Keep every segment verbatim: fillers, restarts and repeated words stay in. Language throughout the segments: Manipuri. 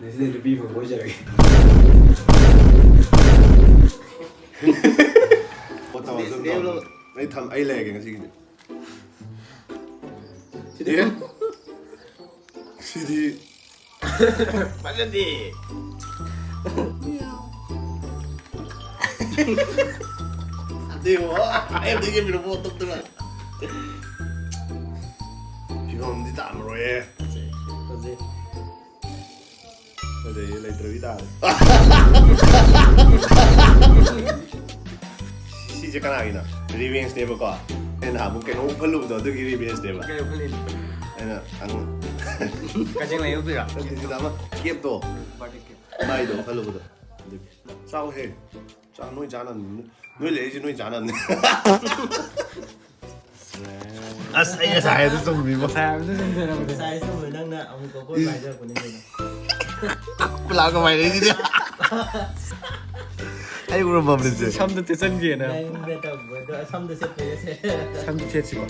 ꯅꯁꯤꯗ ꯅꯨꯄꯤ ꯐꯪꯕ ꯑꯣꯏꯖꯔꯒꯦ꯫ ꯄꯣꯠ ꯇꯧꯔꯁꯨ ꯑꯗꯨꯝ ꯇꯧꯔꯣ꯫ ꯑꯩ ꯊꯝ-, ꯑꯩ ꯂꯩꯔꯒꯦ ꯉꯁꯤꯒꯤꯗꯤ꯫ ꯁꯤꯗꯤ ꯑꯦ? ꯁꯤꯗꯤ ꯐꯖꯗꯦ꯫ ꯑꯗꯨ ꯑꯩ ꯑꯝꯇ ꯌꯦꯡꯕꯤꯔꯣ, ꯄꯣꯠ ꯇꯧꯗꯅ꯫ ꯐꯤꯕꯝꯗꯤ ꯇꯥꯔꯝꯃꯔꯣꯏꯍꯦ꯫ ꯐꯖꯩ꯫ ꯑꯗꯩ ꯂꯩꯇ꯭ꯔꯕꯤ ꯇꯥꯔꯦ꯫ ꯁꯤꯁꯦ ꯀꯅꯥꯒꯤꯅꯣ? ꯔꯤꯚꯦꯟꯁꯅꯦꯕꯀꯣ꯫ ꯑꯩꯅ ꯅꯍꯥꯟꯃꯨꯛ ꯀꯩꯅꯣ ꯎꯞꯍꯜꯂꯨꯕꯗꯣ, ꯑꯗꯨꯒꯤ ꯔꯤꯚꯦꯟꯁꯅꯦꯕ꯫ ꯀꯩ ꯎꯞꯍꯜꯂꯤꯅꯣ? ꯑꯩꯅ ꯑꯉꯥꯡ ꯀꯛꯆꯤꯡ ꯂꯩ ꯎꯞꯄꯤꯔꯣ? ꯅꯠꯇꯦ, ꯁꯤꯗ ꯑꯃ ꯀꯦꯞꯇꯣ꯫ ꯕꯥꯔꯗꯦ ꯀꯦꯞ꯫ ꯃꯥꯏꯗꯣ ꯎꯞꯍꯜꯂꯨꯕꯗꯣ꯫ ꯑꯗꯨꯒꯤ꯫ ꯆꯥꯎꯍꯦ꯫ ꯆꯥ-, ꯅꯣꯏ ꯆꯥꯅꯕꯅꯤ꯫ ꯅꯣꯏ ꯂꯩꯔꯤꯁꯦ ꯅꯣꯏ ꯆꯥꯅꯕꯅꯤ꯫ ꯑꯁ, ꯑꯩ ꯉꯁꯥꯏ ꯍꯥꯏꯕꯗꯨ ꯆꯨꯝꯃꯤꯕꯣ? ꯉꯁꯥꯏ ꯍꯥꯏꯕꯗꯨ ꯆꯨꯝꯗꯣꯏꯔꯝꯃꯗꯤ꯫ ꯉꯁꯥꯏ ꯆꯨꯝꯃꯦ, ꯅꯪꯅ ꯑꯃꯨꯛ ꯀꯣꯀꯣꯏ ꯄꯥꯏꯖꯔꯛꯄꯅꯤ ꯀꯩꯅꯣ꯫ ꯈꯨꯂꯥꯛꯀ ꯄꯥꯏꯔꯛꯏꯁꯤꯗꯤ꯫ ꯑꯩ ꯎꯔꯝꯃꯕꯅꯤꯁꯦ꯫ ꯁꯝꯗ ꯇꯦꯠꯁꯟꯒꯦꯅ꯫ ꯅꯪꯅ ꯇꯧꯕꯗꯣ ꯁꯝꯗ ꯁꯦꯠꯄꯩꯔꯁꯦ꯫ ꯁꯝꯗ ꯁꯦꯠꯁꯤꯀꯣ꯫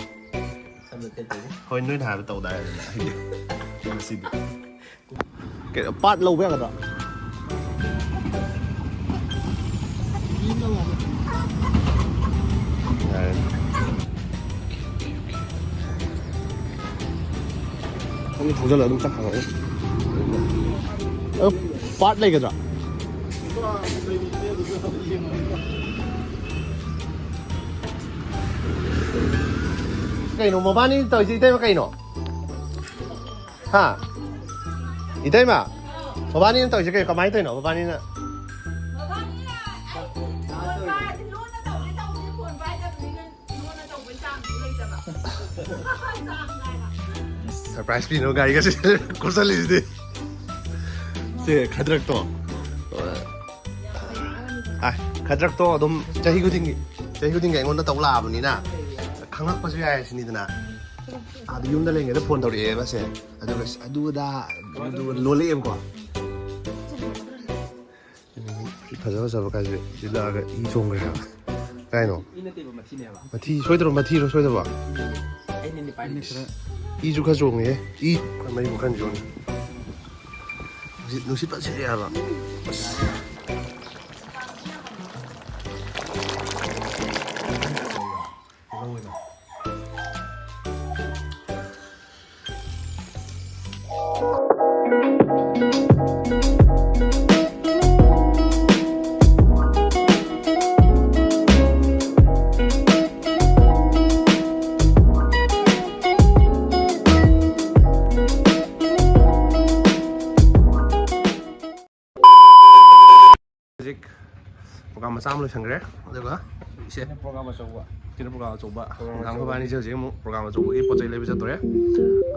ꯁꯝꯗ ꯁꯦꯠꯄꯩꯔ? ꯍꯣꯏ, ꯅꯣꯏꯅ ꯍꯥꯏꯕ ꯇꯧꯗꯥꯏ ꯑꯗꯨꯅ ꯑꯩꯗꯤ ꯉꯁꯤꯗꯤ꯫ ꯀꯩꯅꯣ, ꯄꯥꯔꯠ ꯂꯧꯕ ꯌꯥꯒꯗ꯭ꯔꯥ? ꯌꯥꯔꯦ꯫ ꯑꯗꯨꯝ ꯊꯧꯖꯜꯂ ꯑꯗꯨꯝ ꯆꯠꯈ꯭ꯔꯣ꯫ ꯑꯗꯣ ꯄꯥꯔꯠ ꯂꯩꯒꯗ꯭ꯔꯥ? ꯀꯩꯅꯣ ꯃꯕꯥꯅꯤ ꯇꯧꯔꯤꯁꯦ, ꯏꯇꯩꯃ ꯀꯩꯅꯣ? ꯍꯥ? ꯏꯇꯩꯃ, ꯃꯕꯥꯅꯤꯅ ꯇꯧꯔꯤꯁꯦ ꯀꯩꯅꯣ? ꯀꯃꯥꯏꯅ ꯇꯧꯔꯤꯅꯣ ꯃꯕꯥꯅꯤꯅ? ꯃꯕꯥꯅꯤ, ꯑꯩ ꯐꯣꯟ ꯄꯥꯏ-, ꯂꯣꯟꯅ ꯇꯧꯒꯦ ꯇꯧꯕꯅꯤ, ꯐꯣꯟ ꯄꯥꯏꯗꯕꯅꯤꯅ ꯂꯣꯟꯅ ꯇꯧꯕꯩ ꯆꯥꯡꯁꯨ ꯂꯩꯇꯕ꯫ ꯆꯥꯡ ꯅꯥꯏꯅ꯫ ꯁꯔꯄ꯭ꯔꯥꯏꯁ ꯄꯤꯅꯕ ꯒꯥꯔꯤꯒꯁꯦ ꯀꯨꯞꯁꯜꯂꯤꯁꯤꯗꯤ꯫ ꯁꯦ, ꯈꯗ꯭ꯔꯛꯇꯣ꯫ ꯑꯥꯏ, ꯈꯗ꯭ꯔꯛꯇꯣ ꯑꯗꯨꯝ ꯆꯍꯤ ꯈꯨꯗꯤꯡꯒꯤ, ꯆꯍꯤ ꯈꯨꯗꯤꯡꯒꯤ ꯑꯩꯉꯣꯟꯗ ꯇꯧ ꯂꯥꯛꯑꯕꯅꯤꯅ ꯈꯪꯉꯛꯄꯁꯨ ꯌꯥꯏ ꯁꯤꯅꯤꯗꯅ꯫ ꯑꯥꯗ ꯌꯨꯝꯗ ꯂꯩꯔꯤꯉꯩꯗ ꯐꯣꯟ ꯇꯧꯔꯛꯑꯦꯕ ꯁꯦ꯫ ꯑꯗꯨꯒ ꯑꯗꯨ ꯑꯗꯥ ꯑꯗꯨ ꯂꯣꯜꯂꯛꯑꯦꯕꯀꯣ꯫ ꯐꯖ ꯐꯖꯕ ꯀꯥꯏꯁꯦ ꯁꯤ ꯂꯥꯛꯑꯒ ꯏ ꯆꯣꯡꯈ꯭ꯔꯦ ꯍꯥꯏꯕ꯫ ꯀꯥꯏꯅꯣ? ꯏ ꯅꯠꯇꯦꯕ, ꯃꯊꯤꯅꯦꯕ꯫ ꯃꯊꯤ ꯁꯣꯏꯗ꯭ꯔꯣ? ꯃꯊꯤꯔꯣ ꯁꯣꯏꯗꯕ? ꯑꯩꯅꯅꯦ ꯄꯥꯏꯔꯤꯁꯦ꯫ ꯏꯁꯨ ꯈꯔ ꯆꯣꯡꯉꯦ꯫ ꯏ ꯃꯩ ꯋꯥꯈꯜ ꯆꯣꯡꯉꯦ꯫ ꯅꯨꯡꯁꯤꯠ, ꯅꯨꯡꯁꯤꯠ ꯐꯖꯅ ꯁꯤꯠꯂꯦ ꯍꯥꯏꯕ꯫ ꯑꯁ꯫ ꯍꯧꯖꯤꯛ ꯄ꯭ꯔꯣꯒ꯭ꯔꯥꯝ ꯃꯆꯥ ꯑꯃ ꯂꯣꯏꯁꯟꯈ꯭ꯔꯦ, ꯑꯗꯨꯒ ꯏꯆꯦ ꯄ꯭ꯔꯣꯒ꯭ꯔꯥꯝ ꯑꯆꯧꯕ꯫ ꯁꯤꯅ ꯄ꯭ꯔꯣꯒ꯭ꯔꯥꯝ ꯑꯆꯧꯕ꯫ ꯄ꯭ꯔꯣꯒ꯭ꯔꯥꯝ ꯅꯨꯡꯗꯥꯡ ꯑꯆꯧꯕ꯫ ꯑꯩꯈꯣꯏꯕꯥꯅꯤꯁꯦ ꯍꯧꯖꯤꯛ ꯑꯃꯨꯛ ꯄ꯭ꯔꯣꯒ꯭ꯔꯥꯝ ꯑꯆꯧꯕꯒꯤ ꯄꯣꯠ ꯆꯩ ꯂꯩꯕ ꯆꯠꯇꯣꯔꯦ꯫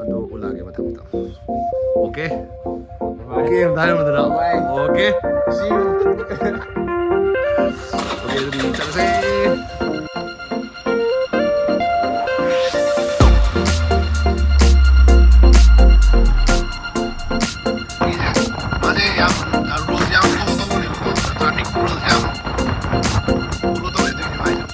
ꯑꯗꯨ ꯎꯠꯂꯛꯑꯒꯦ ꯃꯊꯪ ꯃꯊꯪ꯫ ꯑꯣꯀꯦ? ꯑꯣꯀꯦ, ꯑꯝꯇ ꯍꯥꯏꯔꯝꯃꯨꯗꯅ꯫ ꯕꯥꯏ꯫ ꯑꯣꯀꯦ꯫ See you꯫ ꯑꯣꯀꯦ, ꯑꯗꯨꯗꯤ ꯆꯠꯂꯁꯦ꯫ ꯃꯥꯁꯦ ꯌꯥꯝ, ꯔꯨꯜꯁꯦ ꯌꯥꯝ ꯐꯣꯂꯣ ꯇꯧꯕꯅꯦꯕꯀꯣ, ꯇ꯭ꯔꯥꯐꯤꯛ ꯔꯨꯜꯁꯦ ꯌꯥꯝ ꯐꯣꯂꯣ ꯇꯧꯋꯦ ꯑꯗꯨꯒꯤꯅꯦ ꯃꯥꯏꯁꯦ꯫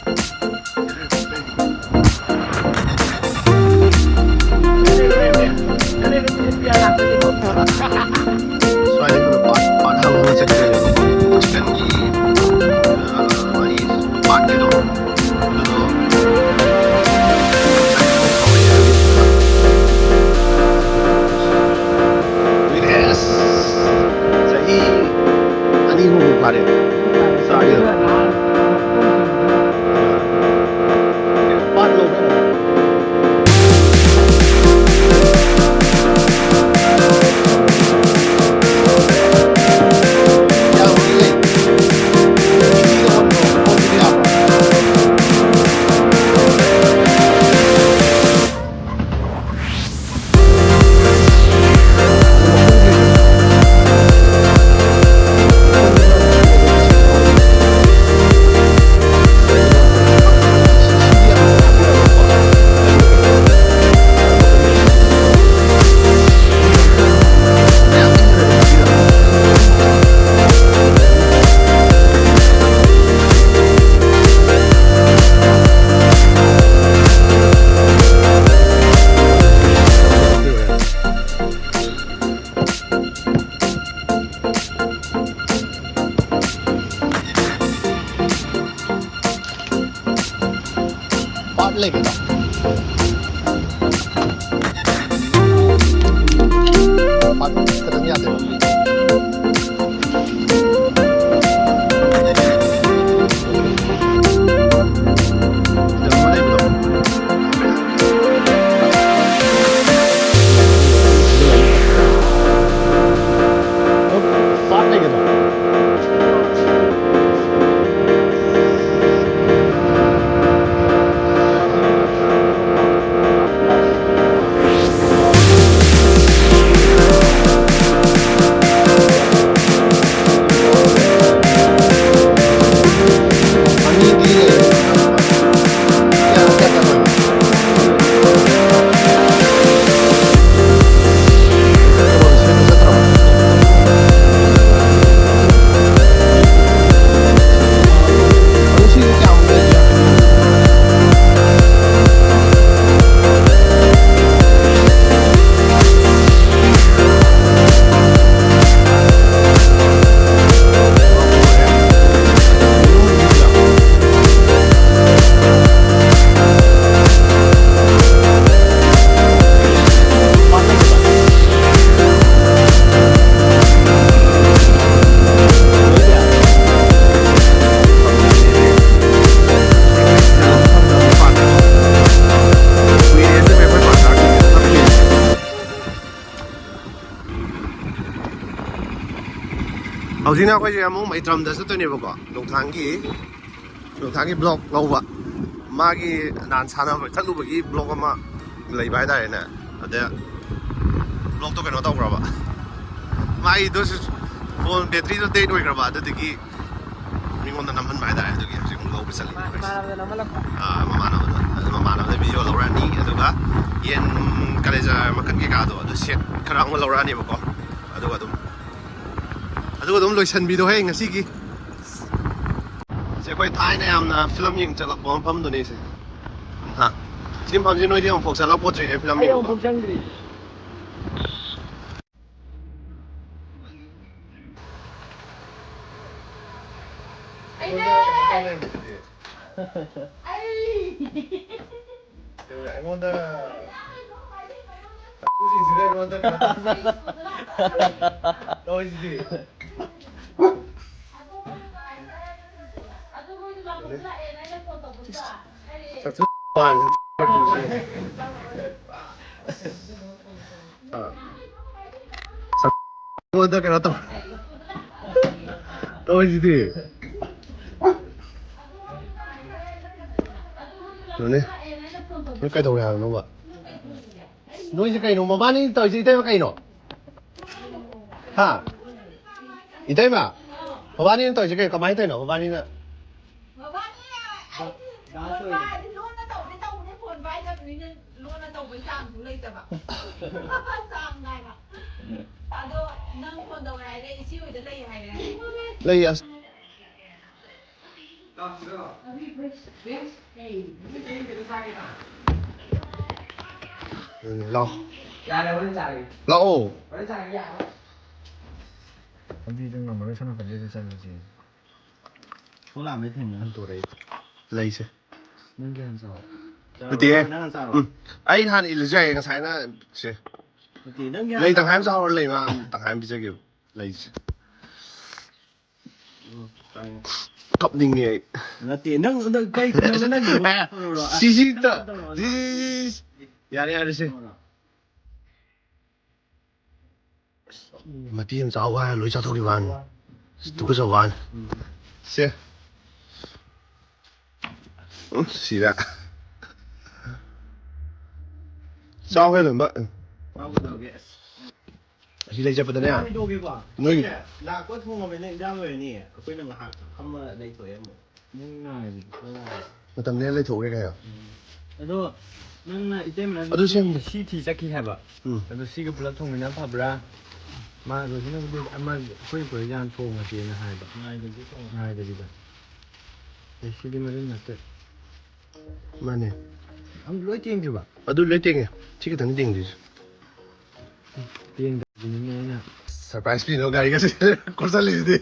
ꯁ꯭ꯋꯥꯏꯗ ꯑꯩꯈꯣꯏꯅ ꯄꯥꯠ, ꯄꯥꯠ ꯊꯥꯕ ꯑꯃ ꯆꯠꯀꯗꯣꯏꯅꯦꯕꯀꯣ꯫ ꯆꯤꯛꯀꯟꯒꯤ, ꯑ, ꯃꯥꯒꯤ ꯄꯥꯠꯀꯤꯗꯣ꯫ ꯑꯗꯨꯗꯣ꯫ Yes! ꯆꯍꯤ ꯄꯥꯛ ꯈꯤꯇꯪ ꯌꯥꯗꯦꯕ꯫ ꯀꯩꯅꯣꯝꯃ ꯂꯩꯕꯗꯣ꯫ ꯄꯥꯛ ꯂꯩꯒꯗ꯭ꯔꯣ? ꯍꯧꯖꯤꯛꯅ ꯑꯩꯈꯣꯏꯁꯦ ꯑꯃꯨꯛ ꯃꯩꯇ꯭ꯔꯝꯗ ꯆꯠꯇꯣꯏꯅꯦꯕꯀꯣ, ꯅꯣꯡꯊꯥꯡꯒꯤ ꯅꯣꯡꯊꯥꯡꯒꯤ ꯕ꯭ꯂꯣꯛ ꯂꯧꯕ꯫ ꯃꯥꯒꯤ ꯅꯍꯥꯟ ꯁꯥꯟꯅꯕ ꯆꯠꯂꯨꯕꯒꯤ ꯕ꯭ꯂꯣꯛ ꯑꯃ ꯂꯩꯕ ꯍꯥꯏꯇꯥꯔꯦꯅꯦ꯫ ꯑꯗ ꯕ꯭ꯂꯣꯛꯇꯣ ꯀꯩꯅꯣ ꯇꯧꯈ꯭ꯔꯕ, ꯃꯥꯒꯤꯗꯣ ꯐꯣꯟ ꯕꯦꯇ꯭ꯔꯤꯗꯣ ꯗꯦꯠ ꯑꯣꯏꯈ꯭ꯔꯕ, ꯑꯗꯨꯗꯒꯤ ꯃꯤꯉꯣꯟꯗ ꯅꯝꯍꯟꯕ ꯍꯥꯏꯇꯥꯔꯦ꯫ ꯑꯗꯨꯒꯤ ꯍꯧꯖꯤꯛ ꯑꯃꯨꯛ ꯂꯧꯕ ꯆꯠꯂꯤ꯫ ꯏꯃꯥꯟꯅꯕꯗ ꯅꯝꯍꯜꯂꯛꯄ꯫ ꯑꯥ, ꯃꯃꯥꯟꯅꯕꯗ, ꯑꯗꯨ ꯃꯃꯥꯟꯅꯕꯗ ꯚꯤꯗꯤꯑꯣ ꯂꯧꯔꯛꯑꯅꯤ, ꯑꯗꯨꯒ ꯌꯦꯟ ꯀꯂꯦꯖꯥ ꯃꯀꯟ ꯀꯩꯀꯥꯗꯣ ꯑꯗꯨ ꯁꯦꯠ ꯈꯔ ꯑꯃ ꯂꯧꯔꯛꯑꯅꯤꯕꯀꯣ꯫ ꯑꯗꯨꯒ ꯑꯗꯨꯝ ꯑꯗꯨꯒ ꯑꯗꯨꯝ ꯂꯣꯏꯁꯟꯕꯤꯗꯣ ꯍꯦ ꯉꯁꯤꯒꯤ꯫ ꯁꯤ ꯑꯩꯈꯣꯏ ꯊꯥꯏꯅ ꯌꯥꯝꯅ ꯐꯤꯂꯝ ꯌꯦꯡ ꯆꯠꯂꯛꯄ ꯃꯐꯝꯗꯨꯅꯤ ꯁꯦ꯫ ꯍꯥ? ꯁꯤ ꯃꯐꯝꯁꯤ ꯅꯣꯏꯗꯤ ꯑꯃꯨꯛꯐꯥꯎ ꯆꯠꯂꯛꯄꯣꯠꯇ꯭ꯔꯤꯅꯦ ꯐꯤꯂꯝ ꯑꯩ ꯌꯦꯡꯕ꯫ ꯑꯃꯨꯛꯐꯥꯎ ꯆꯪꯗ꯭ꯔꯤ꯫ ꯑꯩꯅꯦ! ꯑꯩ! ꯑꯩꯉꯣꯟꯗ ꯁꯤꯁꯤꯗ ꯑꯩꯉꯣꯟꯗ ꯀꯩꯅꯣ ꯇꯧꯔꯤꯁꯤꯗꯤ꯫ ꯑꯩꯉꯣꯟꯗ ꯀꯩꯅꯣ ꯇꯧ ꯇꯧꯔꯤꯁꯤꯗꯤ꯫ ꯌꯦꯡꯉꯨꯅꯦ꯫ ꯅꯣꯏ ꯀꯩꯗꯧꯔꯦ ꯍꯥꯏꯕꯅꯣꯕ? ꯅꯣꯏꯁꯦ ꯀꯩꯅꯣ? ꯃꯕꯥꯅꯤ ꯇꯧꯔꯤꯁꯦ ꯏꯇꯩꯃ ꯀꯩꯅꯣ? ꯍꯥ? ꯏꯇꯩꯃ? ꯃꯕꯥꯅꯤꯅ ꯇꯧꯔꯤꯁꯦ ꯀꯩꯅꯣ? ꯀꯃꯥꯏꯅ ꯇꯧꯔꯤꯅꯣ ꯃꯕꯥꯅꯤꯅ? ꯃꯕꯥꯅꯤ, ꯑꯩꯗꯤ ꯐꯣꯟ ꯄꯥꯏꯔꯗꯤ ꯂꯣꯟꯅ ꯇꯧꯒꯦ ꯇꯧꯕꯅꯦ, ꯐꯣꯟ ꯄꯥꯏꯗꯕꯅꯤꯅ ꯂꯣꯟꯅ ꯇꯧꯕꯩ ꯆꯥꯡꯁꯨ ꯂꯩꯇꯕ꯫ ꯆꯥꯡ ꯅꯥꯏꯅ꯫ ꯑꯗꯣ ꯅꯪ ꯐꯣꯟ ꯇꯧꯔꯦ ꯍꯥꯏꯔꯦ, ꯏꯆꯦ ꯍꯣꯏꯗ ꯂꯩ ꯍꯥꯏꯔꯦ꯫ ꯂꯩ ꯑꯁ꯫ ꯎꯝ, ꯂꯥꯛꯑꯣ꯫ ꯌꯥꯔꯦ, ꯍꯣꯔꯦꯟ ꯆꯥꯔꯒꯦ꯫ ꯂꯥꯛꯑꯣ꯫ ꯍꯣꯔꯦꯟ ꯆꯥꯔꯒꯦ, ꯌꯥꯔꯦ꯫ ꯂꯝꯕꯤꯗ ꯉꯝꯃꯔꯣꯏ, ꯁꯣꯝ ꯅꯥꯀꯟꯗ ꯑꯣꯏꯅ ꯆꯠꯂꯁꯦ꯫ ꯊꯣꯛꯂꯛꯑꯝꯃꯦ ꯊꯦꯡꯅ꯫ ꯍꯟꯇꯣꯔꯛꯏ꯫ ꯂꯩꯁꯦ꯫ ꯅꯪꯒꯤ ꯍꯥꯟꯅ ꯆꯥꯎ꯫ ꯅꯠꯇꯦꯍꯦ꯫ ꯅꯪ ꯍꯥꯟꯅ ꯆꯥꯎ꯫ ꯎꯝ꯫ ꯑꯩ ꯍꯥꯟꯅ ꯏꯜꯂꯁꯨ ꯌꯥꯏꯌꯦ, ꯉꯁꯥꯏꯅ ꯁꯦ꯫ ꯅꯠꯇꯦ, ꯅꯪꯒꯤ ꯂꯩ ꯍꯥꯟꯅ ꯇꯪꯈꯥꯏ ꯑꯃ ꯆꯥꯍꯧꯔ ꯂꯩ, ꯃꯥ ꯇꯪꯈꯥꯏ ꯑꯃ ꯄꯤꯖꯒꯦꯕ꯫ ꯂꯩꯁꯦ꯫ ꯎꯝ, ꯆꯥꯏ꯫ ꯀꯞꯅꯤꯡꯉꯦ ꯑꯩ꯫ ꯅꯠꯇꯦ, ꯅꯪ, ꯅꯪ ꯀꯩ ꯀꯩꯅꯣ ꯅꯪꯒꯤ ꯑꯦ, ꯇꯧꯔꯣ꯫ ꯁꯤꯁꯤ ꯇ-, ꯇꯧꯔꯣ꯫ ꯁꯤ-, ꯌꯥꯔꯦ, ꯌꯥꯔꯦ, ꯁꯦ꯫ ꯇꯧꯔꯣ꯫ ꯃꯇꯤ ꯑꯃ ꯆꯥꯎ ꯍꯥꯏꯔ ꯂꯣꯏ ꯆꯥꯊꯣꯛꯈꯤꯕ ꯋꯥꯅꯤ꯫ ꯇꯨꯀꯠꯆꯕ ꯋꯥꯅꯤ꯫ ꯁꯦ꯫ ꯎꯝ, ꯁꯤꯔ꯫ ꯆꯥꯎ ꯍꯦ, ꯂꯣꯏꯅꯃꯛ꯫ ꯆꯥꯎꯒꯗꯧꯒꯦ꯫ ꯑꯁ꯫ ꯑꯁꯤ ꯂꯩ ꯆꯠꯄꯗꯅꯦ꯫ ꯀꯩꯗꯧꯒꯦꯀꯣ? ꯅꯣꯏꯒꯤ ꯂꯥꯛꯄ ꯊꯣꯡꯉꯕꯅꯤꯅ ꯏꯟꯖꯥꯡ ꯂꯣꯏꯔꯅꯤ꯫ ꯑꯩꯈꯣꯏꯅ ꯉꯥꯏꯍꯥꯛ ꯐꯝꯃ ꯂꯩꯊꯣꯛꯑꯦ ꯑꯃꯨꯛ꯫ ꯅꯪ ꯉꯥꯏꯔꯗꯤ ꯈꯔ ꯉꯥꯏꯔꯗꯤ꯫ ꯃꯇꯝ ꯂꯦꯟ ꯂꯩꯊꯣꯛꯎꯔꯦ ꯀꯩꯅꯣ꯫ ꯎꯝ꯫ ꯑꯗꯣ ꯅꯪꯅ ꯏꯇꯩꯃꯅ ꯑꯗꯨ ꯁꯦꯝꯗꯦ꯫ ꯁꯤ ꯊꯤ ꯆꯠꯈꯤ ꯍꯥꯏꯕ꯫ ꯎꯝ꯫ ꯑꯗꯣ ꯁꯤꯒ ꯄꯨꯂꯞ ꯊꯣꯡꯃꯤꯟꯅ ꯐꯕ꯭ꯔꯥ? ꯃꯥ ꯂꯣꯏꯁꯤꯟꯅꯕꯗꯤ ꯑꯃ ꯑꯩꯈꯣꯏ ꯄꯨꯔꯛꯏ ꯌꯥꯝ ꯊꯣꯡꯉꯁꯦꯅ ꯍꯥꯏꯕ꯫ ꯉꯥꯏꯗꯕꯤ ꯊꯣꯡꯉ꯫ ꯉꯥꯏꯗꯕꯤꯗ꯫ ꯑꯦ, ꯁꯤꯗꯤ ꯃꯔꯤꯟ ꯅꯠꯇꯦ꯫ ꯃꯥꯅꯦ꯫ ꯑꯝ ꯂꯣꯏ ꯇꯦꯡꯗ꯭ꯔꯤꯕ? ꯑꯗꯨ ꯂꯣꯏ ꯇꯦꯡꯉꯦ꯫ ꯁꯤ ꯈꯛꯇꯅꯤ ꯇꯦꯡꯗ꯭ꯔꯤꯁꯦ꯫ ꯇꯦꯡꯗꯕꯤꯅꯤꯅꯦ ꯑꯩꯅ꯫ ꯁꯔꯄ꯭ꯔꯥꯏꯖ ꯄꯤꯅꯕ ꯒꯥꯔꯤꯒꯁꯦ ꯀꯣꯠꯁꯜꯂꯤꯁꯤꯗꯤ꯫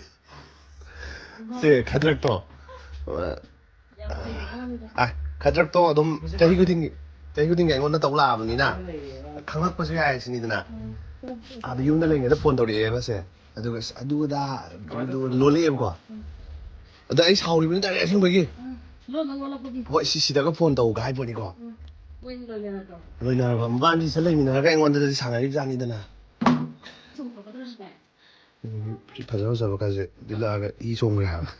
ꯁꯦ, ꯈꯗ꯭ꯔꯛꯇꯣ꯫ ꯑ, ꯈꯗ꯭ꯔꯛꯇꯣ ꯑꯗꯨꯝ ꯆꯍꯤ ꯈꯨꯗꯤꯡꯒꯤ꯫ ꯆꯍꯤ ꯈꯨꯗꯤꯡꯒꯤ ꯑꯩꯉꯣꯟꯗ ꯇꯧ ꯂꯥꯛꯑꯕꯅꯤꯅ ꯈꯪꯂꯛꯄꯁꯨ ꯌꯥꯏ ꯁꯤꯅꯤꯗꯅ꯫ ꯑꯥꯗ ꯌꯨꯝꯗ ꯂꯩꯔꯤꯉꯩꯗ ꯐꯣꯟ ꯇꯧꯔꯛꯑꯦꯕꯁꯦ, ꯑꯗꯨꯒ ꯑꯁ ꯑꯗꯨ ꯑꯗꯥ ꯑꯗꯨ ꯂꯣꯜꯂꯛꯑꯦꯕꯀꯣ꯫ ꯑꯗ ꯑꯩ ꯁꯥꯎꯔꯤꯕꯅꯤ ꯇꯥꯔꯦ ꯑꯁꯦꯡꯕꯒꯤ꯫ ꯂꯣꯟꯅ ꯂꯣꯜꯂꯛꯄꯒꯤ ꯍꯣꯏ, ꯁꯤ ꯁꯤꯗꯒ ꯐꯣꯟ ꯇꯧ ꯍꯥꯏꯕꯅꯤꯀꯣ꯫ ꯃꯣꯏ ꯂꯣꯏꯅꯔꯗ꯭ꯔꯣ? ꯂꯣꯏꯅꯔꯕ ꯃꯕꯥꯅꯤ ꯁꯤꯗ ꯂꯩꯃꯤꯟꯅꯔꯒ ꯑꯩꯉꯣꯟꯗꯗꯤ ꯁꯥꯟꯅꯔꯤꯕ ꯖꯥꯠꯅꯤꯗꯅ꯫ ꯁꯨꯝ ꯇꯧꯒꯗ꯭ꯔꯁꯨꯅꯦ꯫ ꯎꯝ, ꯐꯖ ꯐꯖꯕ ꯀꯥꯁꯦ ꯂꯤꯠꯂꯛꯑꯒ ꯏ ꯆꯣꯡꯈ꯭ꯔꯦ ꯍꯥꯏꯕ꯫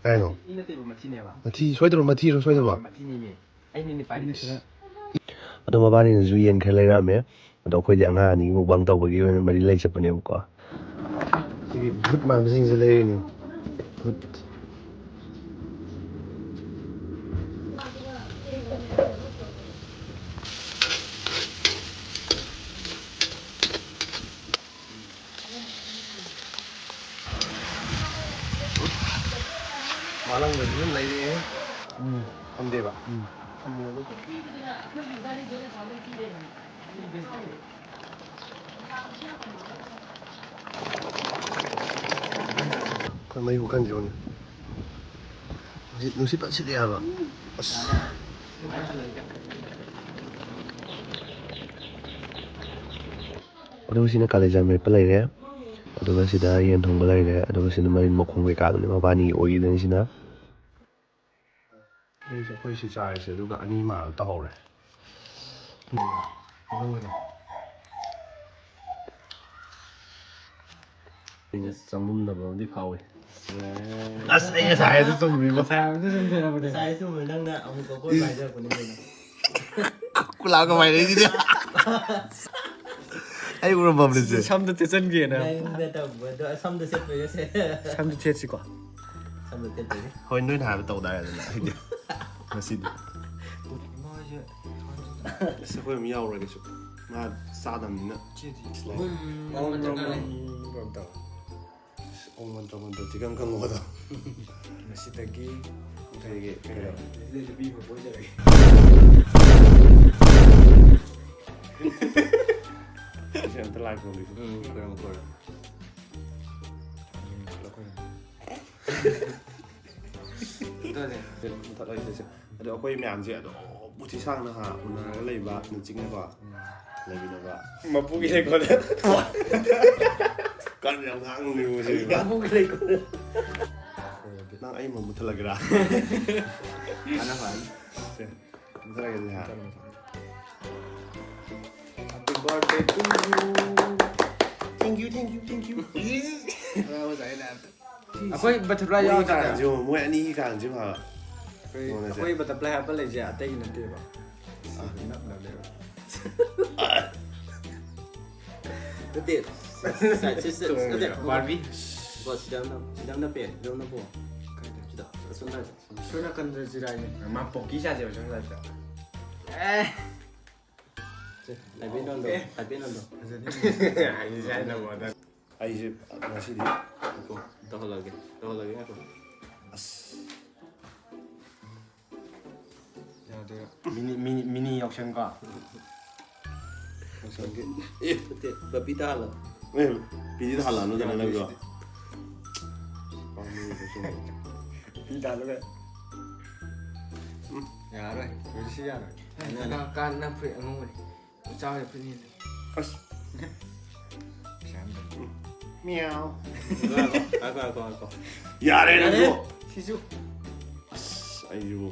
ꯀꯥꯏꯅꯣ? ꯏ ꯅꯠꯇꯦꯕ, ꯃꯊꯤꯅꯦꯕ꯫ ꯃꯊꯤ ꯁꯣꯏꯗ꯭ꯔꯣ? ꯃꯊꯤꯔꯣ ꯁꯣꯏꯗꯕ? ꯃꯊꯤꯅꯦꯃꯤ꯫ ꯑꯩꯅꯅꯦ ꯄꯥꯏꯔꯤꯁꯦ꯫ ꯑꯗꯣ ꯃꯕꯥꯅꯤꯅꯁꯨ ꯌꯦꯟ ꯈꯔ ꯂꯩꯔꯛꯑꯝꯃꯦ꯫ ꯑꯗꯣ ꯑꯩꯈꯣꯏꯗꯤ ꯑꯉꯥꯡ ꯑꯅꯤꯒꯤ ꯃꯨꯛꯕꯥꯡ ꯇꯧꯕꯒꯤ ꯑꯣꯏꯅ ꯃꯔꯤ ꯂꯩ ꯆꯠꯄꯅꯦꯕꯀꯣ꯫ ꯁꯤꯒꯤ ꯚꯨꯠ ꯃꯥꯟꯕꯁꯤꯡꯁꯦ ꯂꯩꯔꯤꯅꯤ꯫ ꯚꯨꯠ꯫ ꯃꯥꯂꯪꯗꯁꯨ ꯑꯗꯨꯝ ꯂꯩꯔꯦ꯫ ꯎꯝ꯫ ꯐꯝꯗꯦꯕ꯫ ꯎꯝ꯫ ꯐꯝꯃꯣ ꯑꯗꯨꯝ꯫ ꯑꯩꯈꯣꯏ ꯃꯩ ꯍꯨꯀꯟꯁꯤꯔꯣꯅꯦ꯫ ꯅꯨꯡꯁꯤꯠ, ꯅꯨꯡꯁꯤꯠ ꯐꯖ ꯁꯤꯠꯂꯦ ꯍꯥꯏꯕ꯫ ꯑꯁ꯫ ꯑꯗꯨꯒ ꯁꯤꯅ ꯀꯥꯂꯦꯖꯥ ꯃꯦꯠꯄ ꯂꯩꯔꯦ, ꯑꯗꯨꯒ ꯁꯤꯗ ꯌꯦꯟ ꯊꯣꯡꯕ ꯂꯩꯔꯦ, ꯑꯗꯨꯒ ꯁꯤꯅ ꯃꯔꯤꯟ ꯃꯈꯣꯡ ꯀꯩꯀꯥꯗꯨꯅꯦ ꯃꯕꯥꯅꯤꯒꯤ ꯑꯣꯏꯈꯤꯗꯣꯏꯅꯤ ꯁꯤꯅ꯫ ꯑꯩꯁꯦ ꯑꯩꯈꯣꯏ ꯁꯤ ꯆꯥꯔꯤꯁꯦ, ꯑꯗꯨꯒ ꯑꯅꯤ ꯃꯥꯜꯂ ꯇꯧꯍꯧꯔꯦ꯫ ꯑꯩꯅ ꯆꯪꯕꯝꯅꯕ ꯑꯃꯗꯤ ꯐꯥꯎꯏ꯫ ꯑꯁ, ꯑꯩ ꯉꯁꯥꯏ ꯑꯗꯨ ꯆꯨꯝꯃꯤꯕꯣ꯫ ꯉꯁꯥꯏ ꯑꯗꯨ ꯆꯨꯝꯃꯤꯔꯕꯅꯦ? ꯉꯁꯥꯏ ꯆꯨꯝꯃꯤ, ꯅꯪꯅ ꯑꯃꯨꯛ ꯀꯣꯀꯣꯏ ꯄꯥꯏꯖꯔꯛꯄꯅꯤ ꯀꯩꯅꯣ꯫ ꯀꯨꯂꯥꯒ ꯃꯥꯏꯔꯩꯁꯤꯗꯤ꯫ ꯑꯩ ꯎꯔꯝꯕꯅꯤꯁꯦ꯫ ꯁꯝꯗ ꯊꯦꯠꯆꯟꯒꯦꯅ꯫ ꯅꯪꯅ ꯇꯧꯕꯗꯣ ꯁꯝꯗ ꯊꯦꯠꯄꯩꯔꯁꯦ꯫ ꯁꯝꯗ ꯊꯦꯠꯁꯤꯀꯣ꯫ ꯁꯝꯗ ꯊꯦꯠꯄꯩꯅꯦ꯫ ꯍꯣꯏ, ꯅꯣꯏꯅ ꯍꯥꯏꯕ ꯇꯧ ꯇꯥꯔꯦꯗꯅ ꯑꯩꯗꯤ꯫ ꯉꯁꯤꯗꯤ꯫ ꯏꯃꯥ ꯍꯣꯏꯁꯦ ꯁ꯭ꯋꯥꯏꯗ ꯑꯁ, ꯑꯩꯈꯣꯏ ꯑꯃ ꯌꯥꯎꯔꯒꯦꯁꯨ꯫ ꯃꯥ ꯆꯥꯗꯕꯅꯤꯅ꯫ ꯆꯦꯗꯤ ꯂꯥꯏ꯫ ꯎꯝ, ꯑꯣꯝ ꯅꯝꯕꯔ ꯔꯣꯝ ꯆꯠꯈ꯭ꯔꯦ꯫ ꯔꯣꯝ ꯔꯣꯝ ꯇꯧꯔ꯫ ꯑꯁ, ꯑꯣꯝ ꯃꯟꯇ꯭ꯔ ꯃꯟꯇ꯭ꯔ ꯊꯤꯒꯪ ꯈꯪꯉꯨꯕꯗꯣ꯫ ꯉꯁꯤꯗꯒꯤ ꯑꯩꯒꯤ ꯀꯩꯅꯣ꯫ ꯉꯁꯤꯗꯒꯤ ꯅꯨꯄꯤ ꯑꯃ ꯀꯣꯏꯖꯔꯒꯦ꯫ ꯉꯁꯤ ꯑꯝꯇ ꯂꯥꯏ ꯈꯨꯔꯨꯝꯕꯤꯁꯤ꯫ ꯎꯝ, ꯈꯨꯔꯨꯝꯃꯣ, ꯈꯨꯔꯨꯝꯃꯣ꯫ ꯎꯝ, ꯈꯨꯔꯨꯝꯃꯣ꯫ ꯑꯗꯨꯅꯦ꯫ ꯃꯨꯊꯠꯂꯣꯏꯁꯦ꯫ ꯑꯗꯣ ꯑꯩꯈꯣꯏ ꯃꯌꯥꯝꯁꯦ ꯑꯗꯨꯝ ꯄꯨꯟꯁꯤ ꯁꯥꯡꯅ ꯍꯥ ꯎꯅꯔꯒ ꯂꯩꯕ ꯅꯆꯤꯡꯅꯀꯣ ꯂꯩꯃꯤꯟꯅꯕ꯫ ꯃꯄꯨꯒꯤ ꯂꯩꯀꯣꯜꯗ꯫ ꯀꯔꯝ ꯌꯥꯝ ꯉꯥꯡꯉꯨꯅꯦꯕ ꯁꯤ꯫ ꯃꯄꯨꯒꯤ ꯂꯩꯀꯣꯜꯗ꯫ ꯅꯪ ꯑꯩ ꯃꯃꯨꯠ ꯊꯜꯂꯒꯦꯔꯥ? ꯑꯅ ꯐꯅꯤ꯫ ꯃꯨꯠꯊꯠꯂꯒꯦ ꯑꯗꯨꯗꯤ ꯍꯥ꯫ Happy birthday to you. Thank you, thank you, thank you. ꯑꯩꯈꯣꯏ butterfly ꯃꯣꯏ ꯌꯥꯎꯗ꯭ꯔꯥ? ꯀꯥꯔꯟꯁꯤ ꯌꯦꯡꯉꯣ, ꯃꯣꯏ ꯑꯅꯤꯒꯤ ꯀꯥꯔꯟꯁꯤ ꯌꯦꯡꯉꯣ ꯍꯥꯏꯕ꯫ ꯑꯩꯈꯣꯏ butterfly ꯍꯥꯞꯄ ꯂꯩꯁꯦ ꯑꯇꯩꯒꯤ ꯅꯠꯇꯦꯕ꯫ ꯅꯞꯅꯕꯅꯦꯕ꯫ ꯅꯠꯇꯦ꯫ ꯁꯥꯏꯠꯁꯦ ꯅꯠꯇꯦ꯫ ꯕꯥꯔꯕꯤ꯫ ꯕꯣꯁ ꯁꯤꯗ ꯑꯃ ꯁꯤꯗ ꯑꯃ ꯅꯞꯄꯦ ꯁꯤꯗ ꯑꯃ ꯅꯞꯄꯣ꯫ ꯁꯤꯗ ꯑꯁꯣꯝꯗ꯫ ꯁꯣꯝ ꯅꯥꯀꯟꯗ ꯆꯤꯔꯥꯏꯅꯦ꯫ ꯃꯥ ꯄꯣꯛꯀꯤ ꯁꯥꯁꯦꯕ ꯁꯣꯝ ꯁꯥꯏꯗ꯫ ꯍꯥꯏꯐꯦꯠ ꯅꯣꯟꯗꯣ ꯍꯥꯏꯐꯦꯠ ꯅꯣꯟꯗꯣ꯫ ꯑꯩꯁꯦ ꯍꯥꯏꯅꯕ ꯑꯩꯁꯦ ꯉꯁꯤꯗꯤ ꯇꯧꯍꯜꯂꯒꯦ ꯇꯧꯍꯜꯂꯒꯦ ꯉꯥꯏꯈꯣ꯫ ꯑꯁ ꯌꯥꯗꯣꯏꯔꯥ? ꯃꯤꯅꯤ ꯃꯤꯅꯤ ꯃꯤꯅꯤ ꯌꯥꯎꯁꯪꯀꯣ꯫ ꯉꯁꯥꯏꯒꯤ ꯅꯠꯇꯦ ꯕꯄꯤ ꯇꯥꯍꯜꯂꯣ꯫ ꯑꯦ ꯄꯤꯗꯤ ꯊꯥꯜꯂꯛꯑꯅꯨꯗꯅ ꯅꯪꯁꯨ꯫ ꯄꯤ ꯇꯥꯍꯜꯂꯒ꯫ ꯌꯥꯔꯣꯏ꯫ ꯍꯧꯖꯤꯛꯁꯤ ꯌꯥꯔꯣꯏ꯫ ꯀꯥꯟ ꯅꯪ ꯐꯨꯔꯤꯠ ꯑꯉꯧꯕꯅꯤ꯫ ꯏꯆꯥ ꯍꯣꯏ ꯐꯨꯔꯤꯠ ꯍꯦꯜꯂꯤ꯫ ꯑꯁ ꯄꯩꯁꯥ ꯑꯝꯇ꯫ ꯃꯤꯌꯥꯎ꯫ ꯉꯥꯏꯈꯣ ꯉꯥꯏꯈꯣ ꯉꯥꯏꯈꯣ꯫ ꯌꯥꯔꯦ ꯅꯪꯁꯨ꯫ ꯁꯤꯁꯨ ꯑꯁ ꯑꯩꯁꯨ꯫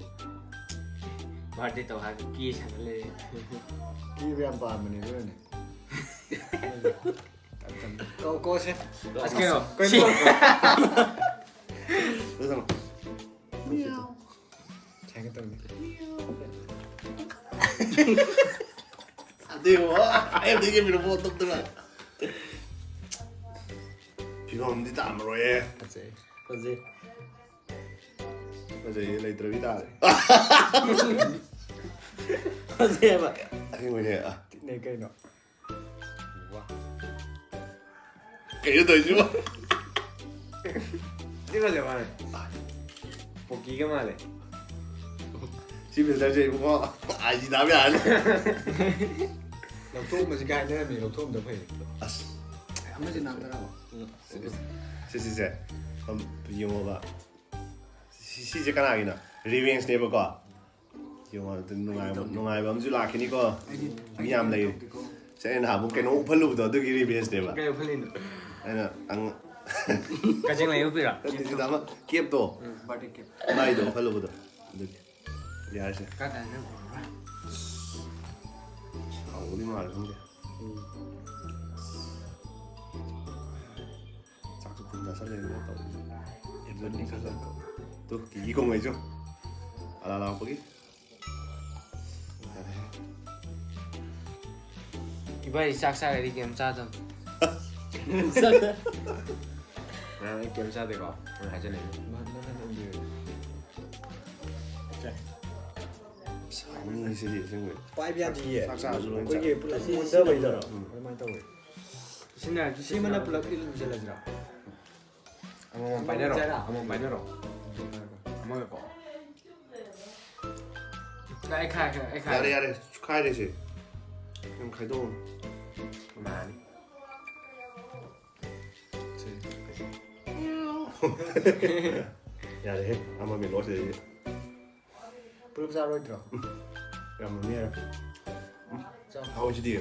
ꯕꯥꯔꯗꯦ ꯇꯧ ꯍꯥꯏꯔꯒ ꯀꯦ ꯁꯥꯟꯅ ꯂꯩꯔꯦ꯫ ꯀꯤꯕ ꯌꯥꯝ ꯄꯥꯝꯕꯅꯦ ꯑꯗꯨꯅꯅꯦ꯫ ꯀꯧ ꯀꯧꯁꯦ꯫ ꯑꯁ ꯀꯩꯅꯣ꯫ ꯀꯩꯅꯣ? ꯁꯥꯏꯒ ꯇꯧꯅꯤ꯫ ꯑꯗꯨꯕꯨ ꯑꯩ ꯑꯝꯇ ꯌꯦꯡꯃꯤꯟꯅ ꯄꯣꯠ ꯇꯧꯗꯅ꯫ ꯐꯤꯕꯝꯗꯤ ꯇꯥꯃꯔꯣꯏꯌꯦ꯫ ꯐꯖꯩ꯫ ꯐꯖꯩ꯫ ꯐꯖꯩꯌꯦ ꯂꯩꯇ꯭ꯔꯕꯤ ꯇꯥꯔꯦ꯫ ꯐꯖꯩ ꯍꯥꯏꯕ꯫ ꯑꯁꯦꯡꯕꯩꯅꯦ꯫ ꯑ, ꯇꯤꯛꯅꯩ ꯀꯩꯅꯣ꯫ ꯀꯩꯅꯣ ꯇꯧꯔꯤꯁꯤꯕꯣ? ꯇꯤꯛ ꯐꯖꯩ ꯃꯥꯜꯂꯦ꯫ ꯄꯣꯀꯤꯒ ꯃꯥꯜꯂꯦ꯫ ꯁꯤ ꯐꯤꯜꯇꯔꯁꯦ ꯏꯕꯨꯡꯉꯣ ꯑꯥꯏ ꯖꯤ ꯗꯥꯕ ꯌꯥꯔꯅꯤ꯫ ꯂꯧꯊꯣꯛꯑꯝꯕꯁꯤ ꯀꯥꯏ ꯍꯥꯏꯅꯔꯝꯃꯤ ꯂꯧꯊꯣꯛꯑꯝꯗ ꯐꯩ꯫ ꯑꯁ ꯑꯃꯁꯤ ꯅꯥꯟꯊꯔꯛꯑꯣ꯫ ꯁꯤ ꯁꯤꯁꯦ ꯑꯝ, ꯌꯦꯡꯉꯣꯕ꯫ ꯁꯤ- ꯁꯤꯁꯦ ꯀꯅꯥꯒꯤꯅꯣ? ꯔꯤꯚꯦꯟꯁꯅꯦꯕꯀꯣ꯫ ꯌꯦꯡꯉꯣ, ꯑꯗꯨ ꯅꯨꯡꯉꯥꯏꯕ, ꯅꯨꯡꯉꯥꯏꯕ ꯑꯃꯁꯨ ꯂꯥꯛꯈꯤꯅꯤꯀꯣ꯫ ꯃꯤ ꯌꯥꯝ ꯂꯩꯔꯤ꯫ ꯁꯦ, ꯑꯩꯅ ꯅꯍꯥꯟꯃꯨꯛ ꯀꯩꯅꯣ ꯎꯞꯍꯜꯂꯨꯕꯗꯣ, ꯑꯗꯨꯒꯤ revenge ꯅꯦꯕ꯫ ꯀꯩ ꯎꯞꯍꯜꯂꯤꯅꯣ? ꯑꯩꯅ ꯑꯪ-, ꯀꯛꯆꯤꯡ ꯂꯩ ꯎꯞꯄꯤꯔꯣ? ꯅꯠꯇꯦ, ꯁꯤꯗ ꯑꯃ cap ꯇꯣ, ꯎꯝ, birthday cap. ꯃꯥꯏꯗꯣ ꯎꯞꯍꯜꯂꯨꯕꯗꯣ꯫ ꯑꯗꯨꯒꯤ ꯌꯥꯔꯁꯦ꯫ ꯀꯥꯏ ꯀꯥꯏꯗ ꯎꯞꯄꯤꯔꯣ? ꯍꯥꯎꯕꯗꯤ ꯃꯥꯜꯂꯦ, ꯈꯪꯗꯦ꯫ ꯆꯥꯛꯁꯨ ꯐꯨꯟ ꯆꯥꯁꯜꯂꯦ, ꯑꯗꯨꯒ ꯇꯧꯔꯤꯁꯦ꯫ ꯑꯦ, ꯐꯨꯟ ꯆꯥꯁꯜꯂꯦ꯫ ꯇꯨ, ꯀꯤꯀꯤ ꯈꯣꯡꯉꯩꯁꯨ꯫ ꯑꯂꯥ ꯂꯥꯛꯄꯒꯤ꯫ ꯏꯕꯥꯅꯤ ꯆꯥꯛ ꯆꯥꯔꯗꯤ ꯀꯩꯝ ꯆꯥꯗꯕ꯫ ꯅꯪ ꯑꯩ ꯀꯩꯝ ꯆꯥꯗꯦꯀꯣ? ꯅꯪ ꯍꯥꯏꯖꯜꯂꯛꯏꯅꯦ꯫ ꯁꯥꯎꯅꯤꯡꯉꯤꯁꯤꯗꯤ ꯑꯁꯦꯡꯕꯩ꯫ ꯄꯥꯏꯕ ꯌꯥꯗꯤꯌꯦ꯫ ꯆꯥꯛ ꯆꯥꯔꯁꯨ ꯂꯣꯏ ꯑꯩꯈꯣꯏꯒꯤ ꯆꯥ-, ꯄꯨꯂꯞ ꯑꯣꯟꯊꯕꯩꯗꯣ꯫ ꯎꯝ꯫ ꯑꯗꯨꯃꯥꯏꯅ ꯇꯧꯋꯦ꯫ ꯁꯤꯖꯤꯟꯅꯔꯁꯨ ꯁꯤꯃꯅ ꯁꯤꯖꯤꯟꯅꯔꯁꯨ꯫ ꯄꯨꯂꯞ ꯏꯜꯂꯨꯁꯤꯜꯂꯁꯤꯔꯥ? ꯑꯃꯃꯝ ꯄꯥꯏꯅꯔꯣ꯫ ꯆꯥꯔꯥ? ꯑꯃꯃꯝ ꯄꯥꯏꯅꯔꯣ꯫ ꯑꯃꯒꯀꯣ꯫ ꯑꯩ ꯈꯥꯏꯔꯒꯦ, ꯑꯩ ꯈꯥꯏꯔꯒꯦ꯫ ꯌꯥꯔꯦ, ꯌꯥꯔꯦ, ꯈꯥꯏꯔꯦꯁꯦ꯫ ꯅꯪ ꯈꯥꯏꯗꯣꯛꯑꯣ꯫ ꯃꯥꯅꯤ꯫ ꯌꯥꯔꯦꯍꯦ, ꯑꯃ ꯃꯦꯠꯂꯣ ꯁꯤꯗꯩꯗꯤ꯫ ꯄꯨꯂꯞ ꯆꯥꯔꯣꯏꯗ꯭ꯔꯣ? ꯌꯥꯝ ꯅꯣꯛꯅꯤꯡꯉꯦ꯫ ꯆꯥꯎ꯫ ꯍꯥꯎꯋꯤꯁꯤꯗꯤ꯫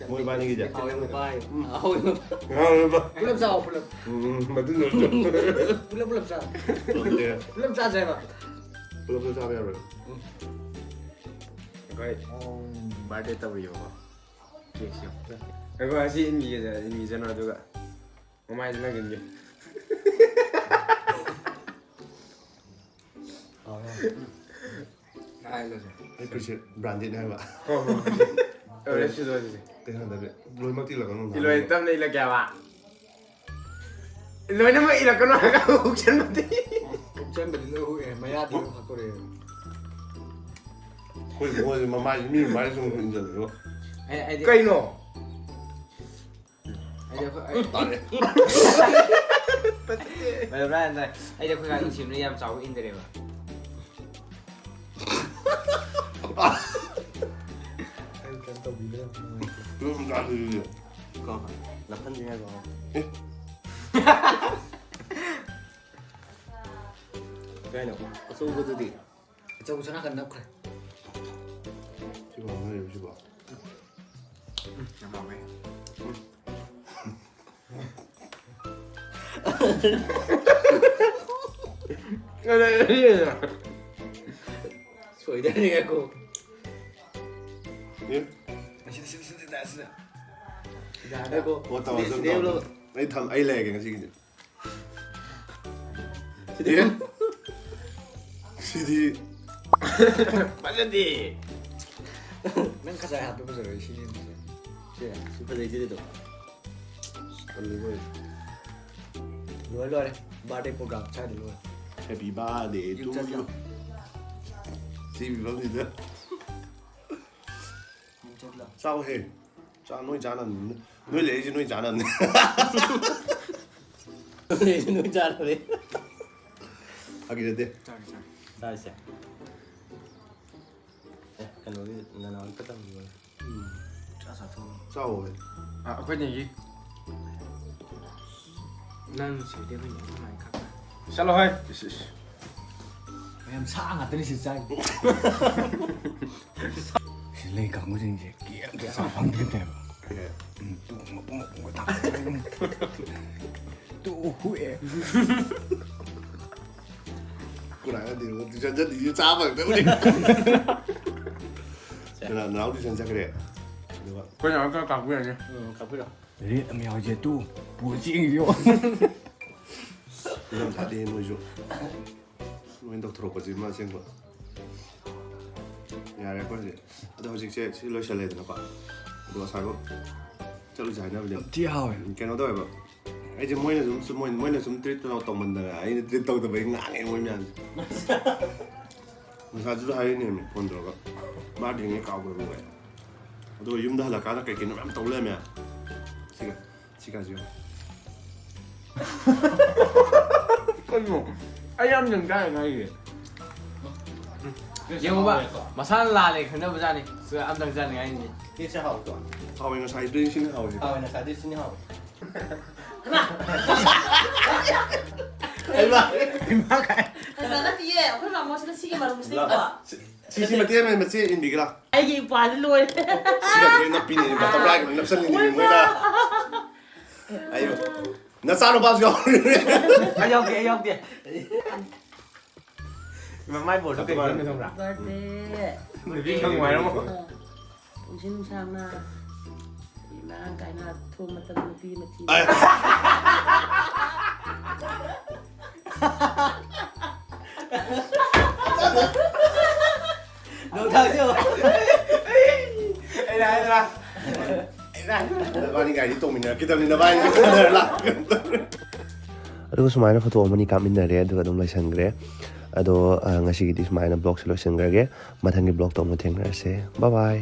ꯃꯣꯏ ꯏꯕꯥꯅꯤꯒꯤꯁꯦ꯫ ꯍꯥꯎꯋꯦ ꯃꯄꯥ ꯍꯥꯏꯌꯣ꯫ ꯍꯥꯎꯋꯦ ꯃꯄꯥ꯫ ꯉꯥꯎꯔꯕ꯫ ꯄꯨꯂꯞ ꯆꯥꯎ, ꯄꯨꯂꯞ꯫ ꯎꯝ, ꯃꯗꯨ ꯂꯣꯏꯔꯁꯨ꯫ ꯄꯨꯂꯞ ꯄꯨꯂꯞ ꯆꯥꯎ꯫ ꯇꯧꯗꯦ꯫ ꯄꯨꯂꯞ ꯆꯥꯁꯦ ꯍꯥꯏꯕ꯫ ꯄꯨꯂꯞ ꯄꯨꯂꯞ ꯆꯥꯕ ꯌꯥꯔꯣꯏ꯫ ꯑꯩꯈꯣꯏ birthday ꯇꯧꯔꯤꯕꯀꯣ꯫ Cake ꯁꯦ꯫ ꯑꯩꯈꯣꯏ ꯑꯁꯤ ꯏꯟꯈꯤꯒꯦ, ꯏꯟꯈꯤꯁꯅꯨ ꯑꯗꯨꯒ ꯃꯃꯥꯏꯗ ꯅꯪ ꯏꯟꯒꯦ꯫ ꯍꯥꯏꯔꯣꯁꯦ꯫ ꯑꯩ ꯐꯨꯔꯤꯠꯁꯦ branded ꯅꯦ ꯍꯥꯏꯕ꯫ ꯍꯣꯏ, ꯍꯣꯏ, ꯍꯣꯏ꯫ ꯑꯦ, ꯁꯤꯗ ꯑꯣꯏꯁꯦ꯫ ꯀꯩꯅꯣ ꯍꯟꯗꯛꯇꯤ ꯂꯣꯏꯅꯃꯛꯇꯤ ꯏꯜꯂꯛꯀꯅꯨ꯫ ꯏꯜꯂꯣꯏ ꯇꯞꯅ ꯏꯜꯂꯛꯀꯦ ꯍꯥꯏꯕ꯫ ꯂꯣꯏꯅꯃꯛ ꯏꯜꯂꯛꯀꯅꯨ ꯍꯥꯏꯔꯒ ꯍꯨꯛꯆꯟꯕꯗꯤ꯫ ꯍꯨꯛꯆꯟꯕꯗꯤ ꯂꯣꯏ ꯍꯨꯛꯑꯦ, ꯃꯌꯥꯗꯤ ꯂꯣꯏ ꯐꯥꯛꯇꯣꯔꯛꯑꯦ꯫ ꯑꯩꯈꯣꯏ ꯏꯕꯨꯡꯉꯣꯁꯦ ꯃꯃꯥꯏ, ꯃꯤ ꯃꯃꯥꯏ ꯁꯨꯝ ꯏꯟꯖꯜꯂꯦꯕ꯫ ꯑꯩ, ꯑꯩꯗꯤ ꯀꯩꯅꯣ? ꯑꯩꯗꯤ ꯑꯩꯈꯣꯏ, ꯑꯩ, ꯇꯥꯔꯦ꯫ ꯚꯥꯏ, ꯚꯥꯏ, ꯚꯥꯏ, ꯑꯩꯗꯤ ꯑꯩꯈꯣꯏ ꯀꯥꯡꯒꯤ ꯁꯦꯝꯅ ꯌꯥꯝ ꯆꯥꯎꯕ ꯏꯟꯗꯔꯦꯕ꯫ ꯑꯩ ꯀꯩꯝ ꯇꯧꯕꯤꯗ꯭ꯔꯦ, ꯅꯨꯡꯉꯥꯏꯇꯦ꯫ ꯄꯨꯂꯞ ꯑꯗꯨꯝ ꯆꯥꯗꯣꯏꯗꯨꯗꯤ꯫ ꯀꯣ, ꯅꯥꯀꯟꯁꯤ ꯉꯥꯏꯈꯣ꯫ ꯑꯦ꯫ ꯀꯩꯅꯣ? ꯑꯆꯧꯕꯗꯨꯗꯤ? ꯑꯆꯧꯕꯁꯨ ꯅꯥꯀꯟ ꯅꯞꯈ꯭ꯔꯦ꯫ ꯉꯥꯡꯅꯔꯤꯕꯁꯤꯕꯣ? ꯌꯥꯝ ꯍꯥꯎꯋꯦ꯫ ꯁꯣꯏꯗꯅꯤꯡꯉꯥꯏꯀꯣ꯫ ꯑꯦ? ꯑꯁꯤꯗ, ꯁꯤꯗ, ꯁꯤꯗ, ꯁꯤꯗ, ꯁꯤꯗ꯫ ꯌꯥꯔꯦꯀꯣ꯫ ꯑꯣ, ꯇꯧꯔꯣ, ꯁꯤꯗ, ꯑꯗꯨꯝ ꯁꯤꯗ ꯇꯧꯔꯣ꯫ ꯌꯦꯡꯂꯣ꯫ ꯑꯩ ꯊꯝ-, ꯑꯩ ꯂꯩꯔꯒꯦ ꯉꯁꯤꯒꯤꯗꯤ꯫ ꯁꯤꯗꯤ꯫ ꯑꯦ? ꯁꯤꯗꯤ꯫ ꯐꯖꯗꯦ꯫ ꯅꯪ ꯈꯖꯥꯏ ꯍꯥꯞꯄ ꯐꯖꯔꯣꯏ ꯁꯤ ꯌꯦꯡꯕꯁꯦ꯫ ꯁꯤ, ꯁꯤ ꯐꯖꯩ ꯁꯤꯗꯤ ꯑꯗꯨꯝ꯫ ꯇꯜꯂꯤꯕꯣ ꯑꯩ꯫ ꯂꯣꯏꯔꯦ, ꯂꯣꯏꯔꯦ꯫ Birthday program ꯁ꯭ꯋꯥꯏꯗ ꯂꯣꯏꯔꯦ꯫ Happy birthday ꯌꯨꯝ to ꯆꯠꯂꯣ꯫ You꯫ ꯁꯤ ꯐꯤꯕꯝꯁꯤꯗ꯫ ꯌꯨꯝ ꯆꯠꯂꯣ꯫ ꯆꯥꯎꯍꯦ꯫ ꯆꯥ-, ꯅꯣꯏ ꯆꯥꯅꯕꯅꯤ꯫ ꯅꯣꯏ ꯂꯩꯔꯤꯁꯦ ꯅꯣꯏ ꯆꯥꯅꯕꯅꯤ꯫ ꯅꯣꯏ ꯆꯥꯅꯕꯅꯤ꯫ ꯐꯥꯒꯤ ꯅꯠꯇꯦ꯫ ꯆꯥꯔꯦ, ꯆꯥꯔꯦ꯫ ꯆꯥꯔꯤꯁꯦ꯫ ꯑꯦ, ꯀꯩꯅꯣꯒꯤ ꯅꯅꯥꯎ ꯑꯝꯇ ꯇꯝꯕꯤꯌꯣ꯫ ꯎꯝ꯫ ꯆꯥ ꯆꯥꯊꯣꯛꯑꯣ꯫ ꯆꯥꯎꯋꯣ꯫ ꯑ, ꯑꯩꯈꯣꯏꯅ ꯌꯦ-, ꯅꯪ ꯁꯤꯗꯤ ꯑꯩꯈꯣꯏꯅ ꯑꯗꯨꯃꯥꯏꯅ ꯈꯛ ꯆꯠꯂꯣ ꯍꯣꯏ꯫ ꯏꯁ, ꯏꯁ꯫ ꯃꯌꯥꯝ ꯁꯥ ꯉꯥꯛꯇꯅꯤ ꯁꯤ ꯆꯥꯏ꯫ ꯁꯤ ꯂꯩ ꯀꯥꯡꯕꯨꯁꯤꯡꯁꯦ ꯀꯦꯝꯇ ꯆꯥ ꯐꯪꯗꯦꯕ꯫ ꯑꯦ꯫ ꯎꯝ, ꯇꯨ ꯃꯄꯨꯡ ꯃꯄꯨꯡꯒ ꯇꯥ-, ꯇꯨ ꯍꯨꯏ꯫ ꯀꯨꯔꯥꯏꯒ ꯗꯤꯔꯨꯒ ꯇꯨꯏꯁꯟ ꯆꯠꯂꯤꯁꯦ ꯆꯥ ꯐꯪꯗꯕꯅꯤ꯫ ꯁꯦ꯫ ꯀꯅꯥ, ꯅꯅꯥꯎ ꯇꯨꯏꯁꯟ ꯆꯠꯈ꯭ꯔꯦ? ꯑꯗꯨꯒ ꯑꯩꯈꯣꯏ ꯅꯍꯥꯟ ꯈꯔ ꯀꯥꯛꯄꯤꯔꯅꯤ꯫ ꯎꯝ, ꯀꯥꯛꯄꯤꯔꯣ꯫ ꯔꯦꯠ ꯑꯃ ꯌꯥꯎꯔꯤꯁꯦ ꯇꯨ ꯄꯨꯔ ꯆꯦꯟꯈꯤꯕ ꯌꯣ꯫ ꯌꯥꯝ ꯊꯥꯗꯦ ꯅꯣꯏꯁꯨ꯫ ꯅꯣꯏꯅ ꯇꯧꯊꯣꯔꯛꯄꯁꯤ ꯃꯥ ꯑꯁꯦꯡꯕ꯫ ꯌꯥꯔꯦ ꯑꯩꯈꯣꯏ ꯍꯧꯖꯤꯛ꯫ ꯑꯗꯣ ꯍꯧꯖꯤꯛꯁꯦ ꯁꯤ ꯂꯣꯏꯁꯜꯂꯦꯗꯅꯀꯣ꯫ ꯑꯗꯣ ꯑꯁꯥꯏꯕꯧ ꯆꯠꯂꯨꯁꯦ ꯍꯥꯏꯅꯕꯅꯦ꯫ ꯌꯥꯝ ꯊꯤ ꯍꯥꯎꯋꯦ꯫ ꯀꯩꯅꯣ ꯇꯧꯋꯦꯕ꯫ ꯑꯩꯁꯦ ꯃꯣꯏꯅ ꯁꯨꯝ, ꯁꯨꯝ ꯃꯣꯏ-, ꯃꯣꯏꯅ ꯁꯨꯝ treat ꯇꯧ-, ꯇꯧꯃꯟꯗꯅ ꯑꯩꯅ treat ꯇꯧꯗꯕꯩ ꯉꯥꯡꯉꯦ ꯃꯣꯏ ꯃꯌꯥꯝꯁꯦ꯫ ꯉꯁꯥꯏꯁꯨ ꯍꯥꯏꯔꯤꯅꯦꯃꯤ phone ꯇꯧꯔꯒ꯫ ꯃꯥꯗꯤ ꯉꯩ ꯀꯥꯎꯈ꯭ꯔꯕ ꯀꯩꯅꯣ꯫ ꯑꯗꯨꯒ ꯌꯨꯝꯗ ꯍꯜꯂꯛꯀꯥꯟꯗ ꯀꯩ ꯀꯩꯅꯣ ꯃꯌꯥꯝ ꯇꯧ ꯂꯩꯔꯝꯃꯦ꯫ ꯁꯤꯒ, ꯁꯤꯒꯁꯨ ꯌꯦꯡꯉꯣ꯫ ꯀꯩꯅꯣ? ꯑꯩ ꯌꯥꯝ ꯌꯦꯡ ꯇꯥꯔꯦ ꯉꯥꯏꯔꯤꯁꯦ꯫ ꯌꯦꯡꯉꯨꯕ, ꯃꯁꯥꯅ ꯂꯥꯜꯂꯦ ꯈꯪꯅꯕꯖꯥꯠꯅꯤ꯫ ꯁꯤꯗ ꯑꯝꯇꯪ ꯆꯥꯅꯤꯡꯉꯥꯏꯅꯤ꯫ ꯁꯤꯁꯦ ꯍꯥꯎꯇ꯭ꯔꯣ? ꯍꯥꯎꯋꯦ, ꯉꯁꯥꯏꯗꯨꯗꯤ ꯁꯤꯅ ꯍꯥꯎꯋꯦ꯫ ꯍꯥꯎꯋꯦ, ꯉꯁꯥꯏꯗꯤ ꯁꯤꯅ ꯍꯥꯎꯋꯦ꯫ ꯍꯩꯃꯥ! ꯍꯩꯃꯥ ꯀꯥꯏ꯫ ꯐꯖꯅ ꯄꯤꯌꯦ꯫ ꯑꯩꯈꯣꯏ ꯃꯥꯃꯣꯁꯤꯅ ꯁꯤꯒꯤ ꯃꯔꯨꯝꯁꯤꯗꯩꯀꯣ꯫ ꯁꯤ-, ꯁꯤꯁꯤ ꯃꯇꯦꯛ ꯑꯃ ꯃꯆꯦ ꯏꯟꯕꯤꯒꯦꯔꯥ? ꯑꯩꯒꯤ ꯏꯄ꯭ꯋꯥꯗꯤ ꯂꯣꯏꯔꯦ꯫ ꯁꯤꯒ ꯂꯣꯏ ꯅꯞꯄꯤꯅꯦ, ꯕꯇꯔꯐ꯭ꯂꯥꯏꯒ ꯂꯣꯏ ꯅꯞꯁꯜꯂꯤꯅꯦ ꯃꯣꯏꯅ꯫ ꯑꯌꯣ, ꯅꯆꯥꯅꯨꯄꯥꯁꯨ ꯌꯥꯎꯔꯤ꯫ ꯑꯩ ꯌꯥꯎꯗꯦ, ꯑꯩ ꯌꯥꯎꯗꯦ꯫ ꯃꯃꯥꯏ ꯕꯣꯔꯗꯣ ꯀꯩ ꯈꯪꯗꯦ ꯈꯪꯕ꯭ꯔꯥ? ꯕꯥꯔꯗꯦ꯫ ꯅꯨꯄꯤ ꯈꯪ ꯅꯨꯡꯉꯥꯏꯔꯝꯃꯣ꯫ ꯄꯨꯟꯁꯤ ꯅꯨꯡꯁꯥꯡꯅ ꯏꯃꯥ ꯀꯥꯏꯅ ꯊꯣꯡ ꯃꯇꯝ ꯅꯨꯄꯤ ꯑꯃ ꯊꯤ꯫ ꯑꯥꯏ꯫ ꯅꯣꯡꯊꯥꯛꯁꯨ꯫ ꯅꯕꯥꯅꯤ ꯒꯥꯔꯤ ꯇꯣꯡꯃꯤꯟꯅꯔꯛꯈꯤꯗꯕꯅꯤ, ꯅꯕꯥꯅꯤ ꯂꯥꯛꯀꯗꯕꯅꯤ꯫ ꯑꯗꯨꯒ ꯁꯨꯃꯥꯏꯅ ꯐꯣꯇꯣ ꯑꯃꯅꯤ ꯀꯥꯞꯃꯤꯟꯅꯔꯦ, ꯑꯗꯨꯒ ꯑꯗꯨꯝ ꯂꯣꯏꯁꯟꯈ꯭ꯔꯦ꯫ ꯑꯗꯣ, ꯑ, ꯉꯁꯤꯒꯤꯗꯤ ꯁꯨꯃꯥꯏꯅ ꯕ꯭ꯂꯣꯒꯁꯦ ꯂꯣꯏꯁꯟꯈ꯭ꯔꯒꯦ꯫ ꯃꯊꯪꯒꯤ ꯕ꯭ꯂꯣꯒꯇ ꯑꯃꯨꯛ ꯊꯦꯡꯅꯔꯁꯦ꯫ ꯕꯥꯏ ꯕꯥꯏ꯫